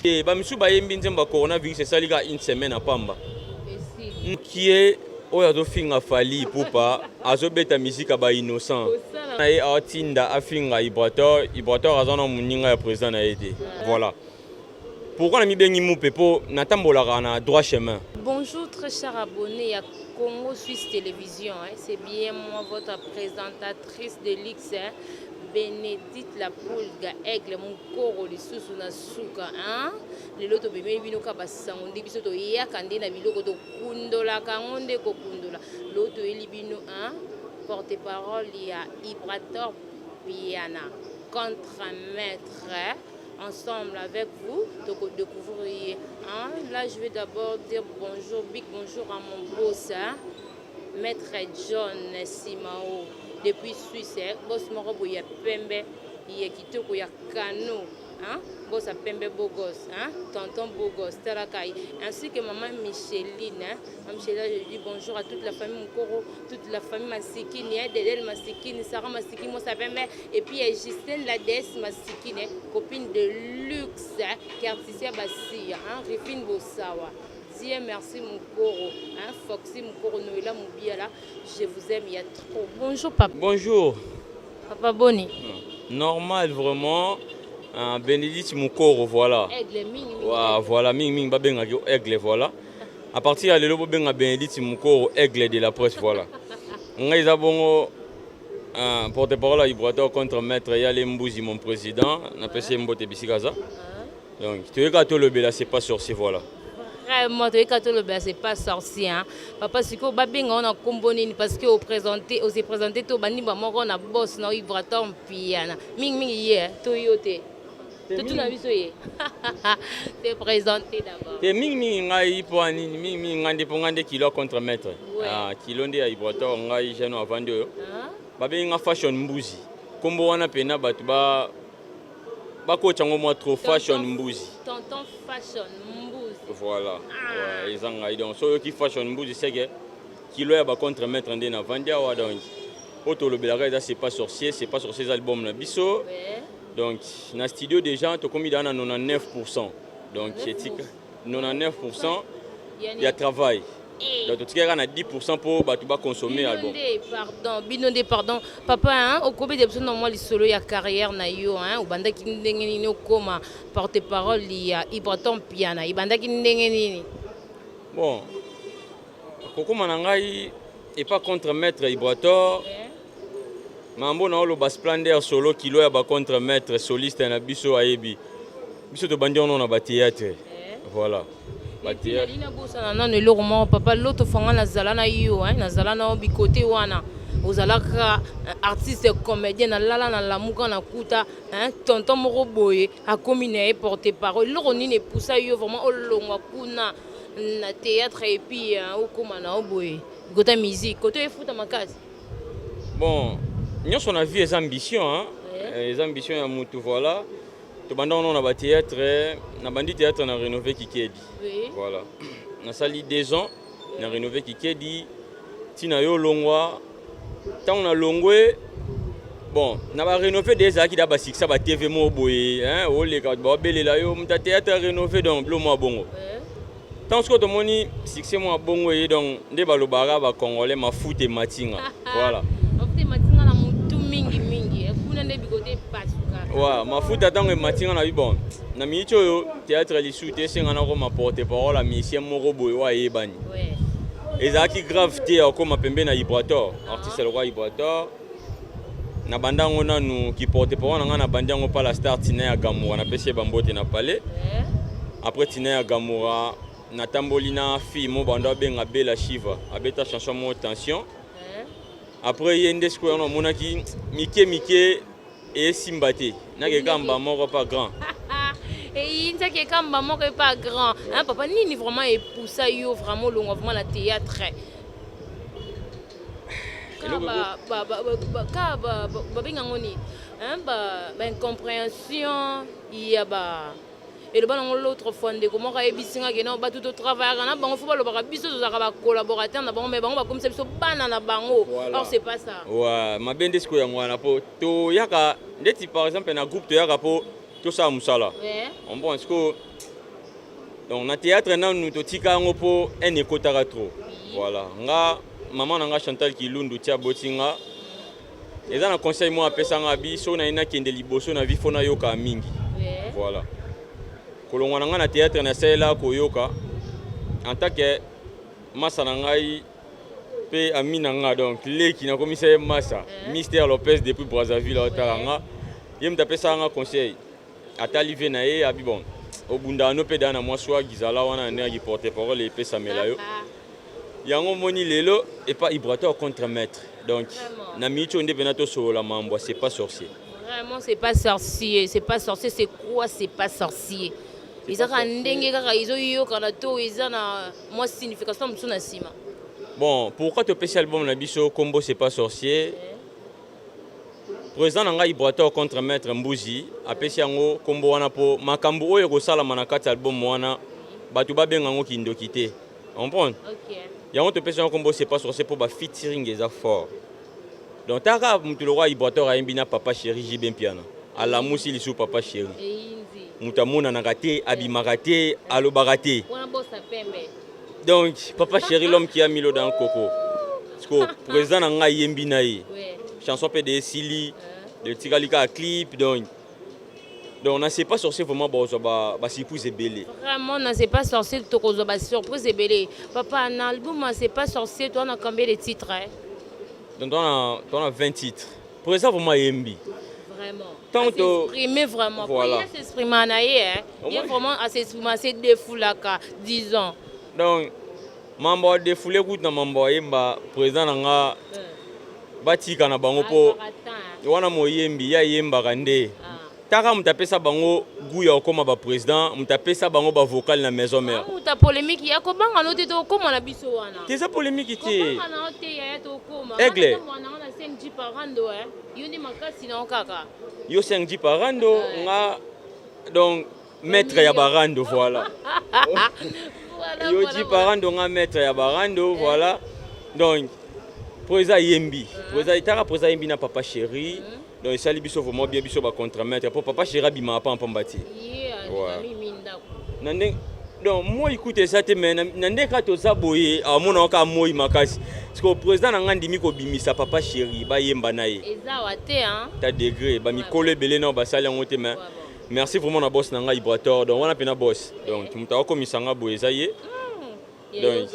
Te ba misusu bayembi nzembo ya coronavirus, esali kaka une semaine apamba kie. Oyo azofinga Fally Ipupa, azobeta musique ya bainnocent na ye, aotinda afinga Ibrator. Ibrator aza na moninga ya président na ye te. Voilà pourquoi na mibengi mupe, mpo natambolaka na droit chemin. Bonjour très chers abonnés à Congo Suisse Télévision, hein. C'est bien moi, votre présentatrice de luxe, hein. Bénédicte La Pulga Aigle Mokoro lisusu na suka, hein. Lelo tobemeli bino ka basango nde biso toyaka nde na biloko tokundolaka yango nde kokundola. Lelo toyeli bino, hein, porte-parole ya Ibrator Piana contre maître, hein. Ensemble avec vous de découvrir, hein. Là, je vais d'abord dire bonjour, big bonjour à mon boss, hein, maître John Simao depuis Suisse, hein. Boss moko boye ya pembe, ya kitoko, ya kano, hein? Boss ya pembe, beau gosse, hein? Tonton beau gosse talaka ye, ainsi que maman Micheline, hein? Maman Micheline, je dis bonjour à toute la famille Mukoro, toute la famille Masikini, hein? Dedel Masikini, Sarah Masikini, moi pembe, et puis il y a Justine la déesse Masikini, hein? Copine de luxe, hein? Quartier Basia, hein? Rifine Bosawa, Dieu merci Mukoro, hein? Foxy Mukoro, Noëlla Moubiala, je vous aime, il y a trop. Bonjour papa. Bonjour. Papa, boni? Normal vraiment. Bénédicte Mukoro, voilà. Aigle mingi mingi. Ouais, voilà, mingi mingi babengaki aigle, voilà. À partir ya lelo bobenga Bénédicte Mukoro aigle de la presse, voilà. Ngai eza bongo porte-parole ya Ibrator contre maître Yale Mbuzi, mon président, napesi ye mbote bisika aza. Donc toyeka tolobela c'est pas sorcier, voilà. Vraiment, toyeka tolobela c'est pas sorcier, hein. Papa, sikoyo babenga ngo na nkombo nini? Parce que oprésente, ose présente to bandimba moko na boss na Ibrator Mpiana mingimingi ye to yo te, totuna biso ye te présente d'abord. Te, mingimingi ngai. Mpo nini mingimingi ngai nde? Mpo ngai nde kilo contre maître. Ah, kilo nde ya Ibrator. Ngai jeune avandi oyo babengi nga Fashion Mbuzi. Nkombo wana mpena bato ba bakotya yango mwa trop, Fashion Mbuzi. Tonton Fashion Mbuzi. Voilà. Ah. Ouais, eza ngai. Donc so oyoki Fashion Mbuzi, seke kilo ya bacontre maître nde navandi awa. Donc oyo tolobelaka eza c'est pas sorcier. C'est pas sorcier eza album na biso. Donc na studio déjà tokomi daa na 99. Donc etika 99 ya travail. Donc totikaka na 10 mpo bato baconsommer album. Pardon, bino nde pardon papa, hein, okobeta biso na mwa lisolo ya carrière na yo, hein, obandaki ndenge nini okóma porte parole ya Ibrator Mpiana? Ebandaki ndenge nini? Bon, kokóma na ngai epa contre maître Ibrator, mambo na oloba splendeur solo kilo ya bacontre maître soliste na biso ayebi biso tobandi wana na bathéâtre, voilà. Nabosana nano eloko moko papa. Loto fanga nazala na yo, nazala na yo bikote wana, ozalaka artiste comédien. Nalala nalamuka nakuta tonton moko boye akomi na ye porte parole. Eloko nini epusa yo vraiment olongwa kuna na théâtre et puis okóma na yo boye kota musique, kote efuta makasi? Bon, nyonso na vie eza ambition, hein? Eza ambition ya mutu, voilà. Tobanda wana na bathéâtre. Nabandi théâtre na Rénové Kikedi. Voilà, nasali 2 ans na Rénové Kikedi ntina yo olongwa. Ntango nalongwe, bon, na barénové de ezalaki da basuccès ba TV moko boye, oleka baobelela yo moto ya théâtre rénové. Donc bilo mwa bongo, ntango sikoyo tomoni succès mwa bongo ye, donc nde balobaka bacongolais mafuta ematinga, voilà. Mafuta ematinga na motu mingimingi kuna nde bikote epasuka. Wa mafuta ntango ematinga na bi, bon, na miniti oyo théâtre lisusu te, esenga nakoma porte parole ya musicien moko boye oyo ayebani. Ezalaki grave te ya kokóma pembe na Ibrator, artiste lokola Ibrator. Na banda yango nanu ki porte parole na ngai, na bandi yango pa la star Tina ya Gamura. Napesi ye bambote na palais. Après Tina ya Gamura, natamboli na fille mo bando abenga Bela Shiva, abeta chanson mo tension. Après ye nde sikoyo wana omonaki mike mike esimba te, nakekamba moko pa grand. Eyinzaki ekamba moko epa grand, hein, papa. Nini vraiment epusa yo vraiment olongwa vraiment na théâtre? Kaka babenga yango nini, baincompréhension ya ba eloba nango. L'autre fois ndeko moko ayebisi nga ke non, bato totravaillaka na bango, fo balobaka biso tozalaka bacollaborateur na bango, mais bango bakomisa biso bana na bango. Or c'est pas ça. Ouais, mabe nde sikoyo yango wana, mpo toyaka ndeti par exemple na groupe, toyaka mpo tosala mosala. Bon, sikoyo Donc na théâtre nanu totika yango mpo ene ekotaka trop. Voilà, nga mama na nga Chantal Kilundu tia boti nga, eza na conseil moko apesa nga bi soki naye nakende liboso na vie, faut nayoka mingi. Voilà, kolongwa na nga na théâtre, nasalela koyoka en tant que masa na ngai mpe ami na nga, donc leki nakomisa ye masa, Mister Lopez depuis Brazzaville, aotala nga. Ye moto apesaka nga conseil, atali vie na ye, abi bon, obundaka no mpe daa na mwa swag ezala wana na ndenge porte parole epesamela yo. Yango omoni lelo epa Ibrator contre maître. Donc na miniti oyo nde mpena tosolola mambo, c'est pas sorcier. Vraiment, c'est pas sorcier. C'est pas sorcier, c'est quoi? C'est pas sorcier, eza kaka ndenge kaka ezoyokana to eza na mwa signification mosusu na nsima? Bon, pourquoi topesi album na biso kombo c'est pas sorcier? Président na ngai Ibrator contre maître Mbuzi apesi yango kombo wana mpo makambo oyo ekosalama na kati ya album wana, bato babenga yango kindoki te, comprendre? Yango topesi yango kombo c'est pas sorcier mpo bafeaturing eza fort. Donc taka motu lokwa Ibrator ayembi na Papa Chéri JB Mpiana, alamusi lisusu Papa Chéri. Eyinzi. Moto amonanaka te, abimaka te, alobaka te. Wana bosa pembe. Donc Papa Chéri, l'homme qui a mis l'eau dans le coco, parce que président na ngai ayembi na ye chanson mpe de esili, etikali kaka clip. Donc na c'est pas sorcier vraiment bozwa basurprise ebele. Vraiment, na c'est pas sorcier tokozwa basurprise ebele. Papa, na album c'est pas sorcier, toi na combien de titres, hein? Donc tona 20 titres. Président vraiment ayembi. Vraiment. Tant s'exprimer vraiment. Voilà. Ye s'exprimer na ye, hein? Ye vraiment as'exprimer, asedéfoulaka, disons. Donc mambo adéfoulé kutu na mambo ayemba, président na nga batika na bango mpo wana moyembi ye ayembaka nde. Taka moto apesa bango gu ya kokóma baprésident, moto apesa bango bavocal na Maison Mère. Moto ya polémique ya kobanga no te, tokóma na biso wana. Te, eza polémique te. Kobanga na yo te, yaya, tokóma. Aigle. Nanga na 5G parando, yo nde makasi na yo kaka. Yo 5G parando, nga donc maître ya barando, voilà. Yo G parando, nga maître ya barando, voilà. Donc po eza yembi, po eza etaka, po eza yembi na Papa Chéri. Donc esali biso vraiment bien, biso bacontremaître, mpo Papa Chéri abimaka pa mpamba te. Na ndenge donc moi kuta eza te, mais na ndenge kaka toza boye, amonaka kaka moi makasi, parce que président na ngai ndimi kobimisa Papa Chéri bayemba na ye. Eza wa te, hein? Ta degré bamikolo ebele nao basali yango te. Mais merci vraiment na boss na ngai Ibrator. Donc wana mpena boss, donc moto akokomisa nga boye eza ye. Donc,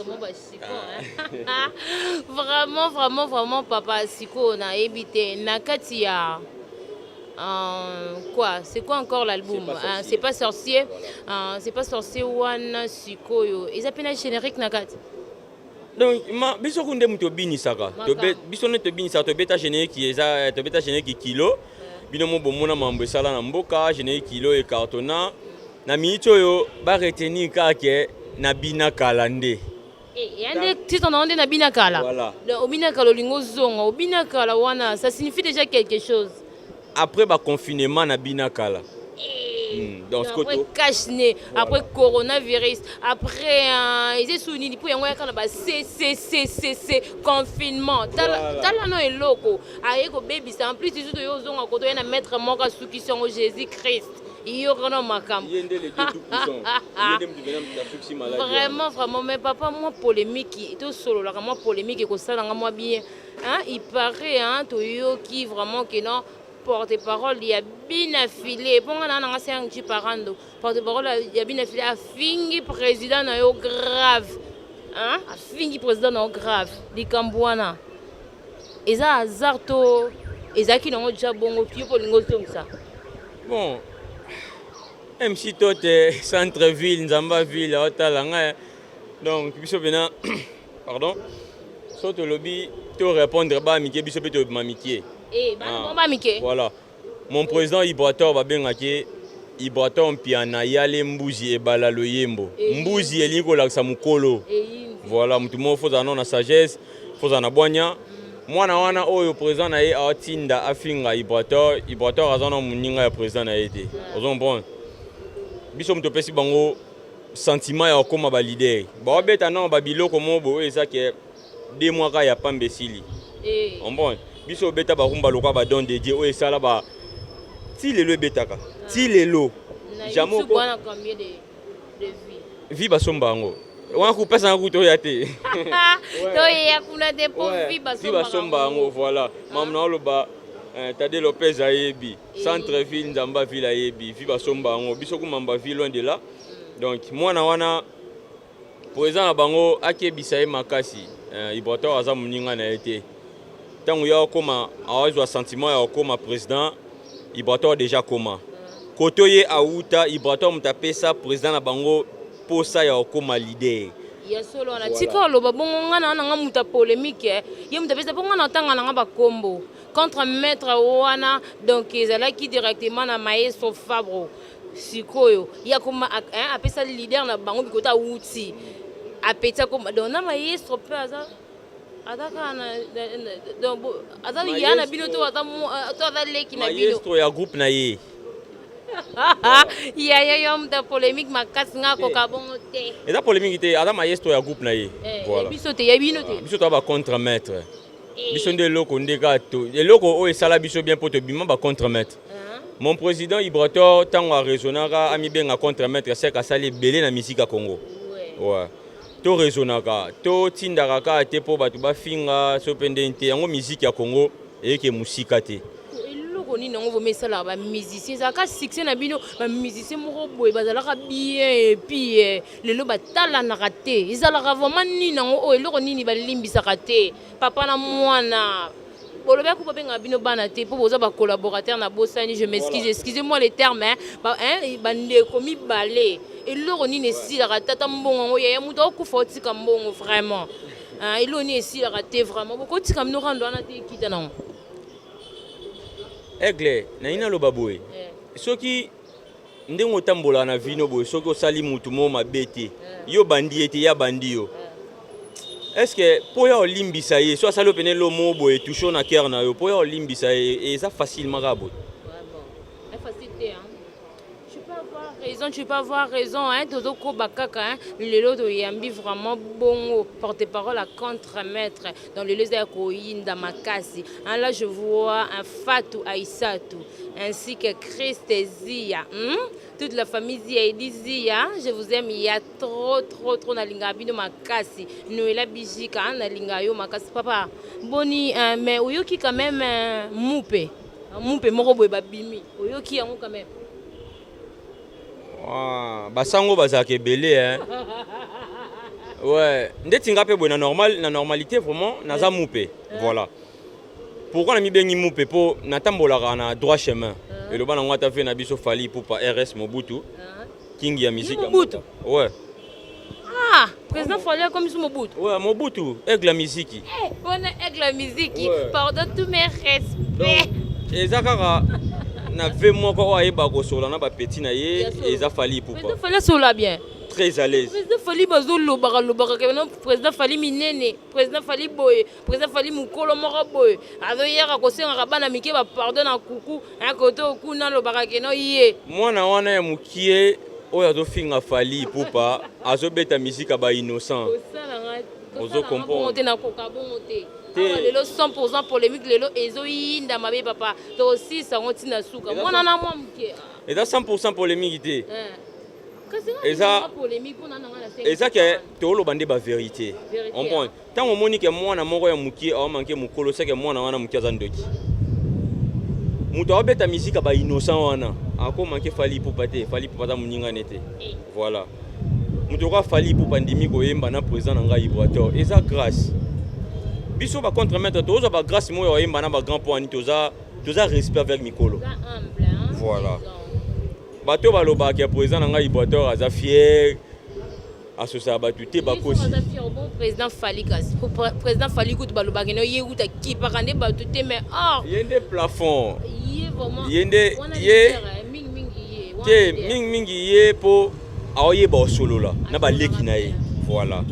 vraiment, vraiment, vraiment, papa, sikoyo nayebi te na kati ya quoi, c'est quoi encore l'album? C'est pas sorcier, voilà. C'est pas sorcier wana sikoyo eza mpe na générique na kati. Donc ma biso ku nde moto obinisaka, biso nde tobinisaka, tobeta générique, eza tobeta générique kilo. Bino mo bomona mambo esala na mboka, générique kilo ecartonna. Na miniti oyo baretenir kaka ke na bina kala nde. Ya nde titre na ngo nde na bina kala. Voilà. Donc obina kala, olingi ozonga obina kala wana, ça signifie déjà quelque chose. Après baconfinement na bina kala. Donc après cache-nez, après coronavirus, après eza su nini mpo yango yaka na ba cccccc confinement. Tala no eloko aye kobebisa. En plus lisusu oyo ozonga koto ya na maître moko asukisi yango, Jésus Christ, yokana makambo. Vraiment, vraiment. Mais papa, mwa polémique tosololaka, mwa polémique ekosalanga mwa bien, hein? Il paraît, hein, toyoki vraiment que non, porte-parole ya bina file mponga na nanga 5G parando, porte-parole ya bina file afingi président na yo grave, hein? Afingi président na yo grave. Likambo wana eza hasard to ezalaki nango ja bongo yo mpo olingi ozongisa? Bon, MC Tote, centre ville, Nzamba ville, aotala ngai. Donc biso mpena, pardon, so tolobi to répondre bamike, biso mpe tobima mike. Bamike. Voilà, mon président Ibrator, babengaki Ibrator Mpiana yale mbuzi ebala loyembo. Mbuzi elingi kolakisa mokolo. Voilà, motu moko fozala nano na sagesse, fozala na bwanya. Mwana wana oyo président na ye aotinda afinga Ibrator, Ibrator aza na moninga ya président na ye te, ozo comprendre? Biso moto opesi bango sentiment ya kokóma baleader, baobeta nano babiloko moko boye oyo eza ke 2 mois kaka ya pamba esili. Comprendre? Biso obeta barumba lokwa badon de Dieu oyo esala ba ti lelo, ebetaka ti lelo. Jamais. Wana combien de vues? Vie basomba yango wana, kopesanga kutu oya te. Toyeya kuna te mpo vie. Vie basomba yango, voilà. Mamu na oloba, Tade Lopez ayebi centre ville, Nzamba ville ayebi vie basomba yango. Biso kumamba vie, loin de là. Donc mwana wana, président na bango akebisa ye makasi. Ibrator aza moninga na ye te. Ntango ya okoma, awazwa sentiment ya okoma président, Ibrator déjà koma koto ye awuta. Ibrator moto apesa président na bango posa ya okoma leader. Ya solo wana. Tika oloba bongo, nga na nanga moto ya polémique. Ye moto apesa mpo nga na otanga nanga bakombo contre maître wana. Donc ezalaki directement na maestro Fabro. Sikoyo ye akoma apesa leader na bango bikota awuti apeti akoma. Donc na maestro mpe aza kaka na, donc aza ya na bino to aza leki na bino? Maestro ya groupe na ye. Yaya, yo moto ya polémique makasi, nga akoka bongo te. Eza polémique te, aza maestro ya groupe na ye. Voilà. Biso te, ya bino te. Biso toza bacontre maître. Biso nde eloko nde kaka eloko oyo esala biso bien mpo tobima bacontre maître. Mon président Ibrator, ntango araisonnaka amibenga contre maître, sek asali ebele na misika ya Congo. Ouais. To raisonnaka, totindaka kaka te mpo bato bafinga so mpe ndenge te. Yango miziki ya Congo eyeke mosika te. Eloko nini yango vraiment esalaka bamusicien? Ezalaka succès na bino, bamusicien moko boye bazalaka bien, et puis lelo batalanaka te. Ezalaka vraiment nini yango oyo? Eloko nini balimbisaka te, papa na mwana? Bolobi aku babengaka bino bana te mpo boza bacollaborateur na bosani. Je m'excuse, excusez moi les termes, hein. Hein, bandeko mibale, eloko nini esilaka? Tata mbongo yango, yaya, moto akufa otika mbongo vraiment, hein, eloko nini esilaka te vraiment? Bokotika bino rando wana te, ekita nango. Aigle, nayi naloba boye: soki ndenge otambolaka na vino boye, soki osali mutu moko mabe te, yo bandi ye te, ya bandi yo, est ce que mpo ya olimbisa ye, so asali yo pene elo moko boye, touche na cœur na yo, mpo ya olimbisa ye eza facilement kaka boye? Facile te, hein. Tu peux avoir raison, tu peux avoir raison, hein. Tozokoba kaka, hein. Lelo toyambi vraiment bongo porte-parole à contre-maître. Dans le lelo ya koyinda makasi. Hein, là je vois un Fatou Aïssatou ainsi que Christ Zia. Toute la famille Zia et Zia, je vous aime, il y a trop trop trop, nalinga bino makasi. Noela Bijika, nalinga yo makasi papa. Boni, mais oyoki quand même mupe. Mupe moko boye babimi. Oyoki yango quand même. Ah, basango bazalaka ebele, hein? Ouais, ndeti nga mpe boye na normal, na normalité vraiment naza mupe. Voilà pourquoi namibengi mupe, mpo natambolaka na droit chemin. Eloba nango ata ve na biso Fally Ipupa RS Mobutu, king ya musique ya Mobutu. Mboka. Ouais. Ah, président Fally akomi su Mobutu. Ouais, Mobutu, aigle ya musique. Eh, wana aigle ya musique. Ouais. Pardon, tous mes respects. Donc eza kaka na ve moko oyo ayeba kosola na bapeti na ye. Ya solo. Eza Fally Ipupa. Président Fally asola bien. Très à l'aise. Président Fally, bazolobaka lobaka ke no président Fally minene, président Fally boye, président Fally mokolo moko boye azoyaka kosengaka bana mike bapardon na kuku akoto kuna, alobaka ke no ye. Mwana wana ya mokie oyo azofinga Fally Ipupa azobeta musique ya bainnocent. Ozo comprendre. Bongo te, nakoka bongo te. Te. Awa lelo 100 polémique, lelo ezoyinda mabe papa, tokosisa yango ntina suka. Mwana na mwa moke. Eza 100 polémique te. Eh. Kasi nga polémique mpona nanga na sengi. Eza ke toloba nde bavérité. Vérité. Comprendre, ntango omoni ke mwana moko ya mokie aomanke mokolo, seke mwana wana mokie aza ndoki. Moto aobeta musique ya bainnocent wana akomanke Fally Ipupa te. Fally Ipupa aza moningane te. Voilà, moto okoa Fally Ipupa ndimi koyemba na président na ngai Ibrator, eza grâce. Biso bacontre maître tozwa bagrâce moko ya koyemba na bagrand po ani toza respect avec mikolo. Eza humble, hein? Voilà. Bato balobaka ya président na ngai Ibrator aza fier, asosaka bato te, bakosi. Aza fier. Bon, président Fally, kasi président Fally kutu balobaka no ye kutu akipaka nde bato te, mais or Ye nde plafond. Ye vraiment Ye nde wana ye leader, eh, mingimingi ye wana te. Leader. Mingimingi ye mpo aoyeba osolola na baleki na ye. Voilà,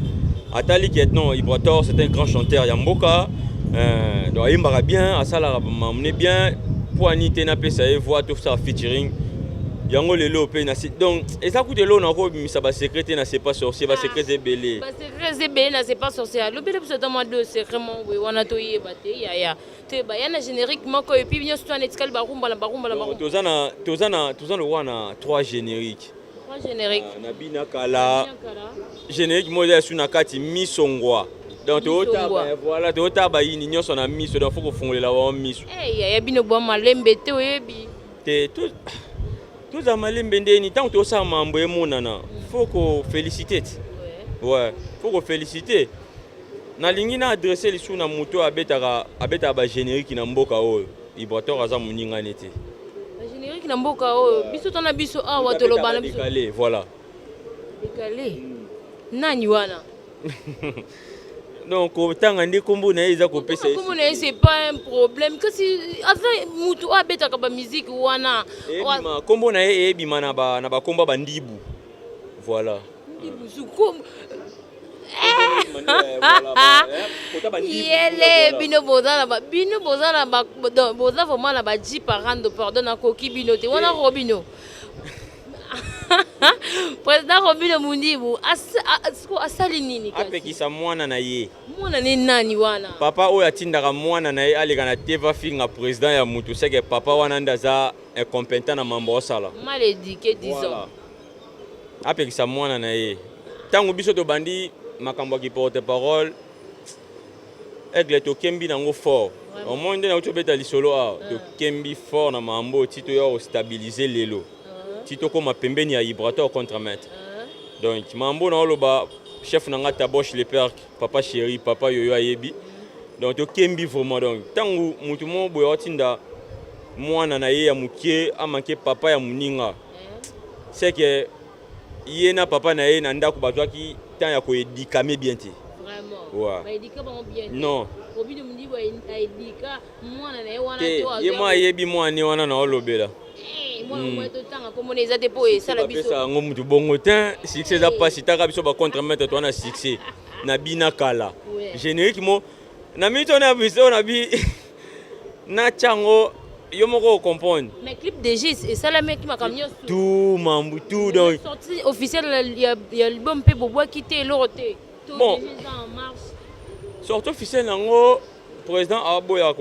atali ke non, Ibrator c'est un grand chanteur ya mboka, donc ayembaka bien, asalaka mamne bien, mpo ani te napesa ye voix, tosala featuring yango lelo mpe na donc eza kutu eloko nakobimisa basecret te na C'est pas sorcier. Basecret eza ebele. Basecret eza ebele na C'est pas sorcier. Alobeli biso ata mwa deux secret moko boye wana, toyeba te yaya, toyeba ya na générique moko, et puis nyonso to wana etikali barumba na barumba na Donc, barumba. Toza na toza na toza lokola na trois générique. Générique. Ah, na bina kala générique moko eza esu na kati misongwa. Donc tootaba, voilà, tootaba yini nyonso na miso. Donc faut kofungolela bango miso. Yaya, bino bwa malembe te, oyebi. Te, tozala malembe ndeni. Ntango tosala mambo emonana, faut koféliciter ti. Ouais, faut koféliciter. Nalingi na adresse lisusu na moto oyo abetaka bagénérique na mboka oyo. Ibrator aza moningani te. Bagénérique na mboka oyo, biso tona biso awa toloba na biso. Décalé, voilà. Décalé nani wana? Donc kotanga nde nkombo na ye eza kopesa. Nkombo na ye, c'est pas un problème, kasi aza mutu oyo abetaka bamusique wana. Eyebima nkombo na ye, eyebima na bakombo ya bandibu, voilà. Ndibusu yele, bino boza na bino boza na boza vraiment na bajeep arando. Pardon, nakoki bino te wana. Robino, président Robino Mundibu asali nini? Apekisa mwana na ye. Mwana ne nani wana? Papa oyo atindaka mwana na ye aleka na te, vafinga président ya mutu, seke papa wana nde aza incompétent na mambo osala. Mal éduqué, disons. Voilà. Apekisa mwana na ye. Ntango biso tobandi makambo ya kiporte parole, Aigle, tokembi nango fort. Omoi nde nauti obeta lisolo awa, tokembi fort na mambo ti toya kostabiliser lelo, ti tokóma pembeni ya Ibrator contre maître. Donc mambo na oloba, chef na nga Taboche le père, papa chéri, papa yoyo ayebi. Donc tokembi vraiment. Donc ntango motu moko boye aotinda mwana na ye ya mokie amanke papa ya moninga, c'est que ye na papa na ye na ndako bazwaki temps ya koéduquer bien te. Vraiment? Non. Te, ye mwa ayebi mwana wana na olobela. Eza te mpo esala biso. Bapesa yango mutu bongo te. Succès eza mpasi. Taka biso bacontremaître to wana, succès na bina kala. Générique mo na minute oyo na biso na bi natya yango, yo moko ocomprendre. Mais clip déjà esalamaki, makambo nyonso. Tout mambu tout, donc sortie officielle ya album mpe bobwaki te, eloko te. Bon, sortie officielle yango, président aboya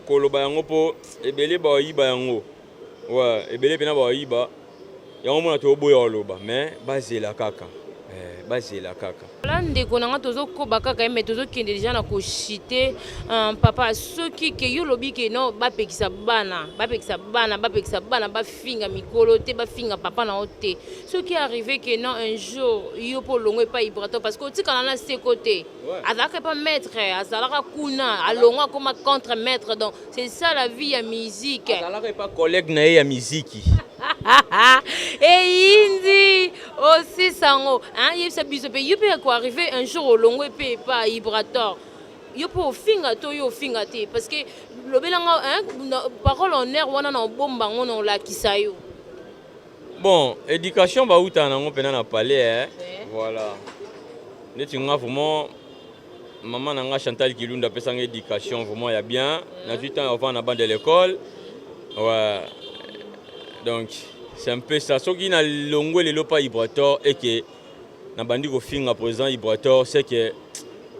koloba yango mpo ebele baoyiba yango. Ouais, ebele mpena baoyiba yango. Mona toboya koloba, mais bazela kaka, bazela kaka. La ndeko na nga, tozokoba kaka ye, mais tozokende deja na koshite. Papa, soki ke yo olobi ke no, bapekisa bana, bapekisa bana, bapekisa bana bafinga mikolo te, bafinga papa na yo te, soki arrive ke non, un jour yo mpo olongo epai Ibrator, parce que otikala na seko te, azalaka epa maître, azalaka kuna, alongo akoma contre maître. Donc c'est ça la vie ya musique. Azalaka epa collègue na ye ya miziki. Eyindi osisa yango, yebisa biso mpe, yo mpe koarrive un jour olongo epe epa Ibrator, yo mpe ofinga to yo ofinga te? Parce que lobelanga parole honneur wana na obomba yango na olakisa yo. Bon, éducation bautaka nango mpena na palais, eh? Voilà, neti nga vraiment, mama na nga Chantal Kilunda apesanga éducation vraiment ya bien. Nazwi temps ya kovanda na bande de l'école. Ouais, donc c'est un peu ça. Soki nalongwe lelo pa Ibrator eke nabandi kofinga président Ibrator, c'est que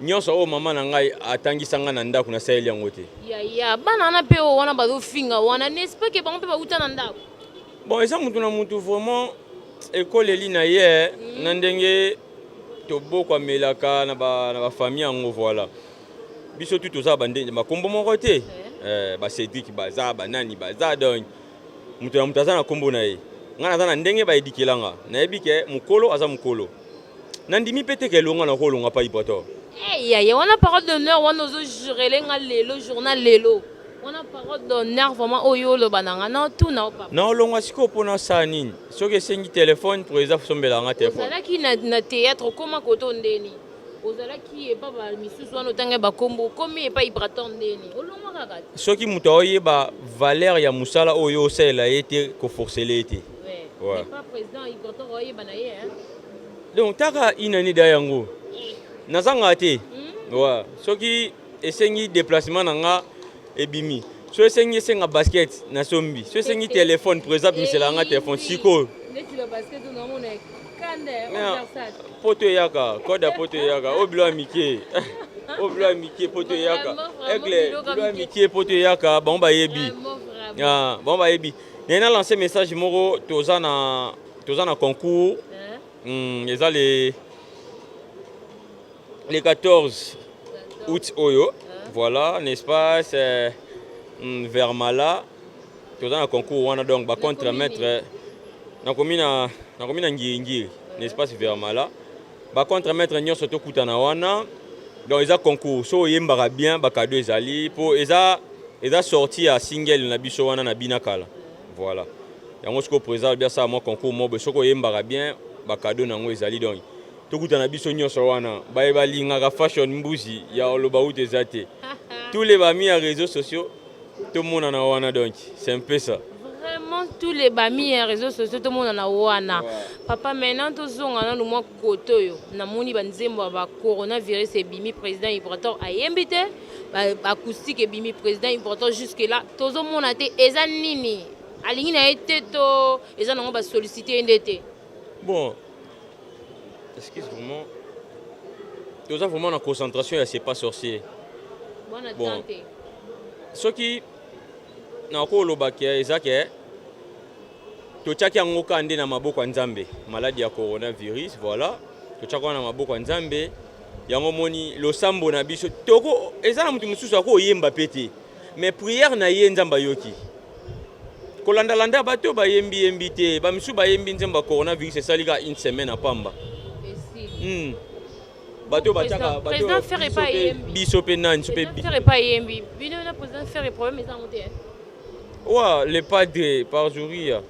nyonso oyo mama na ngai atangisa ngai na ndako, nasaleli yango te. Yaya, bana wana mpe oyo wana bazofinga wana, n'est-ce pas ke bango mpe bauta na ndako? Bon, eza mutu na mutu vraiment ekoleli na ye na ndenge tobokwamelaka na bafamille yango. Voilà, biso tu toza bakombo moko te. Bacédrik baza, banani baza. Donc moto na moto aza na nkombo na ye. Ngai naza na ndenge baedikelanga, nayebi ke mokolo aza mokolo. Nandimi mpe te ke elonga na kolonga pa Ibrator. Yaya, wana parole d'honneur wana ozojurele nga lelo, journal lelo wana, parole d'honneur vraiment oyo oloba na nga na otuna o papa. Na olongwa sikoyo mpona osala nini? Soki esengi telefone, président sombelanga telefone. Ozalaki na théâtre, okóma koto ndeni? Ozalaki epa misusu wana, otanga bakombo, okomi epa Ibrator ndeni? Olongwa kaka te. Soki moto aoyeba valeur ya mosala oyo osalela ye te, koforcele ye te. Ouais. Pas président Ibrator oyeba na ye, hein? Donc taka inani da yango nazangaka te. Ouais. Soki esengi déplacement na nga, ebimi. So esengi esenga basket, nasombi. So esengi telefone, président abimisela nga telefone sikoyo. Neti ba basket namona kanda. Poto eyaka, code ya poto eyaka. Oyo bilo ya mike, oyo bilo ya mike, poto eyaka. Aigle, bilo ya mike, poto eyaka. Bango bayebi, bango bayebi. Naye na lance message moko. Toza na Toza na concours. Eza le 14 août oyo, voilà, n'est-ce pas? C'est Vermala. Toza na concours wana, donc bacontremaître nakomi na Ngiringiri, n'est-ce pas? Vermala, bacontremaître nyonso tokutana wana. Donc eza concours, so oyembaka bien, bacadeau ezali, mpo eza sorti ya single na biso wana na Bina Kala. Voilà, yango sikoyo président alobi asala mwa concours moko boye, soki oyembaka bien, bacadeau nango ezali. Donc tokutana biso nyonso wana. Baye balingaka fashion mbuzi ya oloba uta eza te, tous les bami ya réseaux sociaux, tomonana wana. Donc c'est un peu ça. Vraiment, tous les bami ya réseaux sociaux, tomonana wana. Papa, maintenant tozonga nanu mwa kote oyo. Namoni banzembo ya bacoronavirus ebimi, président Ibrator ayembi te. Acoustique ebimi, président Ibrator jusque là tozomona te. Eza nini? Alingi na ye te to eza nango basollicite ye nde te? Bon, excuse, vraiment toza vraiment na concentration ya C'est pas sorcier. Bwana. Bon. Te. Soki nakoloba ke eza ke totiaki yango kaka nde na maboko ya Nzambe, maladi ya coronavirus, voilà, totiaki wana na maboko ya Nzambe. Yango moni losambo na biso toko eza na moto mosusu akoyemba mpe te, mais prière na ye Nzambe ayoki. Kolandalanda bato bayembi yembi te, bamisusu bayembi nzembo ya coronavirus, esali kaka une semaine apamba. Esili. Bato batiaka. Président Ferre pa ayembi. Biso mpe nani so mpe. Président Ferre pa ayembi. Bino na président Ferre, problème eza yango te, hein? Wa le padre par jouria,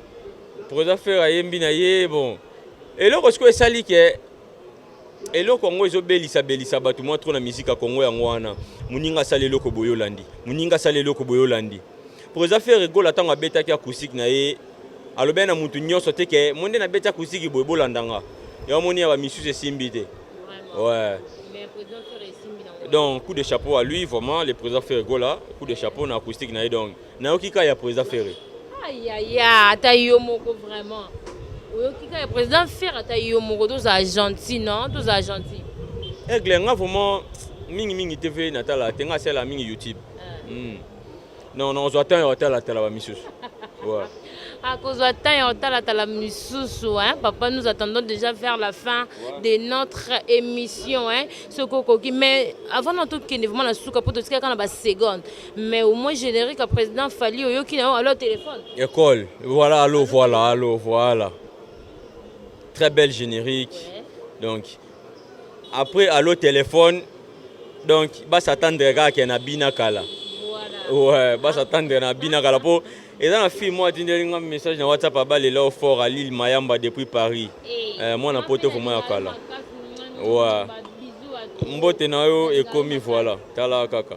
président Ferre ayembi na ye. Bon, eloko sikoyo esali ke eloko yango ezobelisa-belisa bato mwa trop na musique ya Kongo, yango wana moninga asali eloko boye, olandi, moninga asali eloko boye, olandi. Président Ferre Gola, ntango abetaki acoustique na ye, alobaki na mutu nyonso te ke mo nde nabeti acoustique boye, bolandanga. Yango moni ya bamisusu esimbi te. Ouais. Mais président Ferre esimbi nango. Donc coup de chapeau à lui, vraiment, le président Ferre Gola, coup de chapeau na acoustique na ye. Donc nayoki kaka ya président Ferre. Ayaya, ata yo moko vraiment oyoki kaka ya président Ferre. Ata yo moko, tozala gentil, non? Tozala gentil. Aigle, nga vraiment mingimingi TV natala te, nga asala mingi YouTube. Non, non, ozwa temps ya kotalatala bamisusu, ouais. Akozwa temps ya kotalatala misusu, hein? Papa, nous attendons déjà vers la fin de notre émission, hein? Soki okoki, mais avant na tokende vraiment na suka, mpo totikaka na baseconde, mais au moins générique ya président Fally oyoki na yo, allo téléphone. École, voilà, allo, voilà, allo, voilà, très belle générique. Donc après allo téléphone, donc bas'attendre kaka na Bina Kala. Voilà. Ouais, bas'attendre na Bina Kala, mpo eza na fille moko atindeli nga message na WhatsApp, abalela o fort, Alile Mayamba depuis Paris. Eh, mwana poto vraiment ya kala. Ouais. Mbote na yo ekomi, voilà, tala kaka.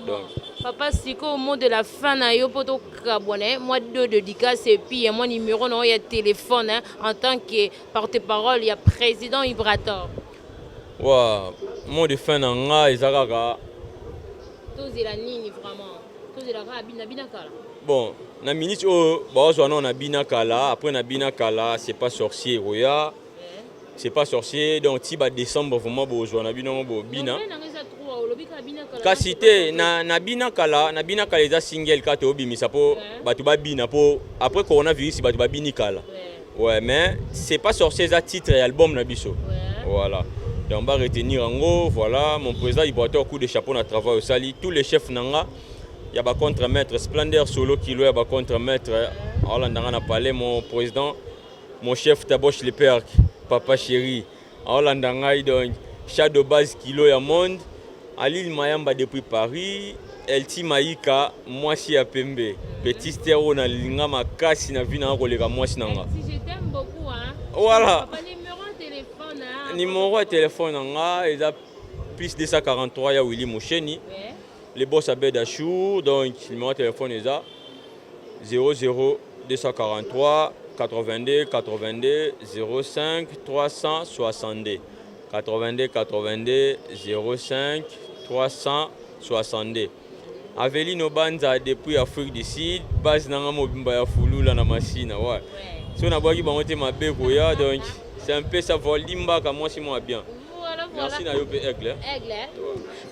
Donc papa, sikoyo mot de la fin na yo mpo tokabwana, mwa deux dédicace et puis mwa numéro na yo ya téléphone, hein, en tant que porte-parole ya président Ibrator. Wa mot de fin na nga eza kaka Tozela nini vraiment? Tozela kaka Bina, Bina Kala? Bon, na minute oyo bazwa nao na Bina Kala. Après na Bina Kala, C'est pas sorcier koya, C'est pas sorcier. Donc ti badécembre vraiment bozwa na bino bobina. Kasi te, na Bina Kala, na Bina Kala eza single kaka toobimisa mpo bato babina, mpo après coronavirus bato babini kala. Ouais, mais C'est pas sorcier eza titre ya album na biso. Voilà, donc ba retenir yango. Voilà, mon président Ibrator, coup de chapeau na travail osali. Tous les chefs na nga ya bacontremaître, Splendeur Solo Kilo ya bacontremaître, aolandanga na palais. Mon président, mon chef Taboche le Perk, papa chéri, aolanda ngai. Donc Shadow Base Kilo ya monde, Alil Mayamba depuis Paris, Elti Maika, mwasi ya pembe, petit ster oyo nalinga makasi na vi nanga koleka mwasi na nga. Si je t'aime beaucoup, hein. Voilà. Papa, numéro de téléphone, hein. Numéro ya téléphone na nga eza plus 243 ya Willy Mosheni, le boss Abed Achou. Donc numéro ya téléphone eza 00 243 82 82 05 362, 82 82 05 362. Avelino Banza depuis Afrique du Sud, base nanga mobimba ya Fulula na Masina, ouais. So nabwaki bango te mabe koya. Donc c'est un peu ça, Voldimbaka, mwasi mwa bien. Voilà. Merci na yo mpe, Aigle. Aigle, hein?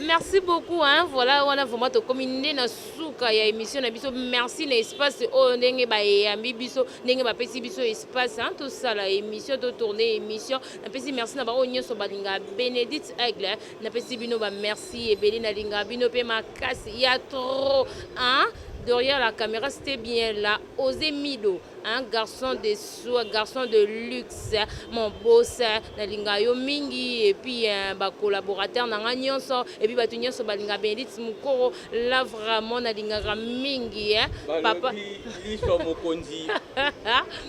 Merci beaucoup, hein. Voilà, wana vraiment tokomi nde na suka ya émission na biso. Merci na espace oyo, ndenge bayambi biso, ndenge bapesi biso espace, hein, tosala émission, totourne émission. Napesi merci na bango nyonso balingaka Bénédicte Aigle, hein. Napesi bino bamerci ebele, nalingaka bino mpe makasi ya trop, hein. Derrière la caméra, c'était bien là Osé Mido, un garçon de soi, garçon de luxe, mon boss, nalinga yo mingi. Et puis bacollaborateur na nga nyonso, et puis bato nyonso balinga Bénédicte Mokoro. Là vraiment nalingaka mingi, hein. Papa. Liso mokonzi.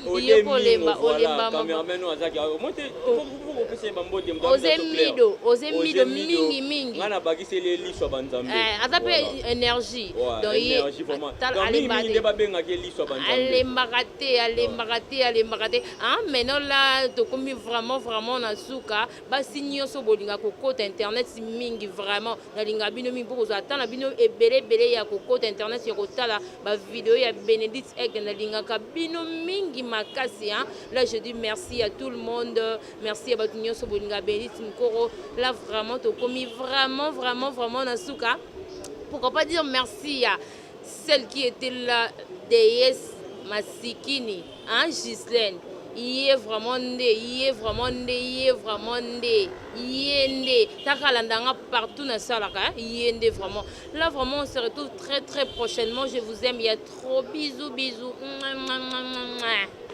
Yo kolemba, olemba. Cameraman oyo azaki omote kopesa ye bambote. Ose Mido, Ose Mido mingi mingi. Nga nabakiseli ye liso ya banzambe. Aza mpe énergie. Donc ye mingi nde babengaki ye liso ya banzambe. Alembaka te, alembaka te, alembaka te, ah. Maintenant là tokomi vraiment vraiment na suka. Basi nyonso bolinga kokota internet mingi, vraiment nalingaka bino mingi mpo kozwa ata na bino ebele ebele ya kokota internet, ya kotala bavideo ya Bénédicte Aigle. Nalingaka bino mingi makasi, hein. Là je dis merci à tout le monde, merci ya bato nyonso bolingaka Bénédicte Mokoro. Là vraiment tokomi vraiment vraiment vraiment na suka. Pourquoi pas dire merci à celle qui était là, déesse Masikini, hein, Ghislaine. Ye vraiment nde, ye vraiment nde, ye vraiment nde, ye nde taka alandanga partout nasalaka, ye nde vraiment. Là vraiment on se retrouve très très prochainement. Je vous aime, il y a trop. Bisous bisous. Mouah, mouah, mouah, mouah.